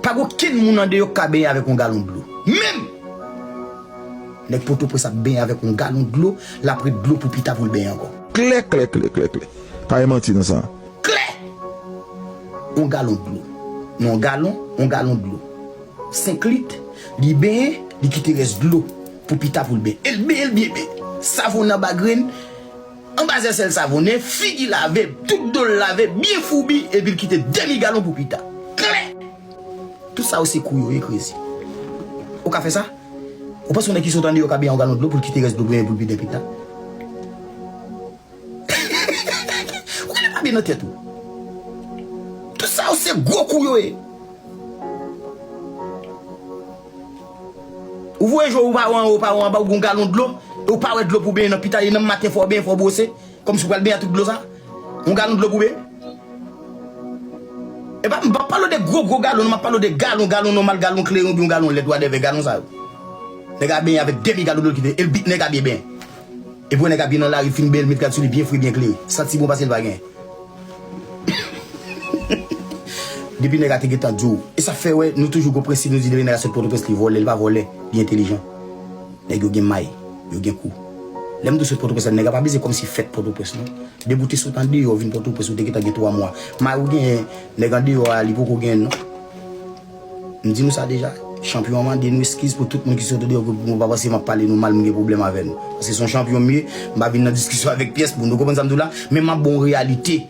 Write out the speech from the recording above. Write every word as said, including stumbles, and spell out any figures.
Pa gen okenn moun andeyò k ka benyen avèk yon galon dlo. Menm! Nèg Pòtoprens ap benyen avèk yon galon dlo, l ap ret dlo pou pita pou l benyen ankò. Klè, klè, klè, klè, klè. Pa gen manti nan sa. Klè! Yon galon dlo. Nan yon galon, yon galon dlo. Senk lit, li benyen, li kite rès dlo pou pita pou l benyen. E l benyen, l byen benyen. Savon nan ba grenn, anba zèsèl savonnen, figi lave, tout do l lave, byen foubi, epi l kite demi galon pou pita. Klè! Tout sa yo se kou yo ye, krezi. Ou ka fè sa? Ou panse yon nèg ki sot andeyò ka benyen yon galon dlo pou l kite rès dlo pou l byen pou l pita? Ou genlè pa byen nan tèt ou. Tout sa yo se gwo kou yo ye. Ou voye je w, ou pa wè anwo, ou pa wè anba, ou gen yon galon dlo, e ou pa wè dlo pou benyen nan pita, e nan maten fò w benyen, fò w bwose, kòmsi w pral benyen ak tout dlo sa. Yon galon dlo pou benyen. E pa, m pa pale w de gwo, gwo galon, non, m ap pale w de galon, galon nòmal, galon kleren, oubyen yon galon lèt, whatever, galon sa yo. Nèg a benyen avèk demi galon dlo l kite, e l bit nèg a byen benyen. Epi wè nèg ap vin nan lari, fin benyen, l met rad sou li, byen fre, byen klere. Santi bon pase l pa gen. Depi nèg a te gentan di w. E sa fè wè, nou toujou gon prensip, nou di depi nèg a sot Pòtoprens, li vòlè, li pa vòlè, li entelijan. Nèg yo gen may, yo gen kou. Lè m di w sot Pòtoprens la, nèg a pa bezwen kòmsi fèt Pòtoprens, non. Depi w te sot andeyò, vin Pòtoprens, ou te gentan gen twa mwa. May ou genyen, nèg andeyò a, li poko genyen, non. M di nou sa deja. Chanpyon an mande nou eskiz pou tout moun ki sot andeyò, pou nou pa panse m ap pale nou mal, m gen pwoblèm avè nou. Paske se yon chanpyon m ye, m pa vin nan diskisyon avèk pyès moun. Nou konprann sa m di w la? Men m ap ba w yon reyalite.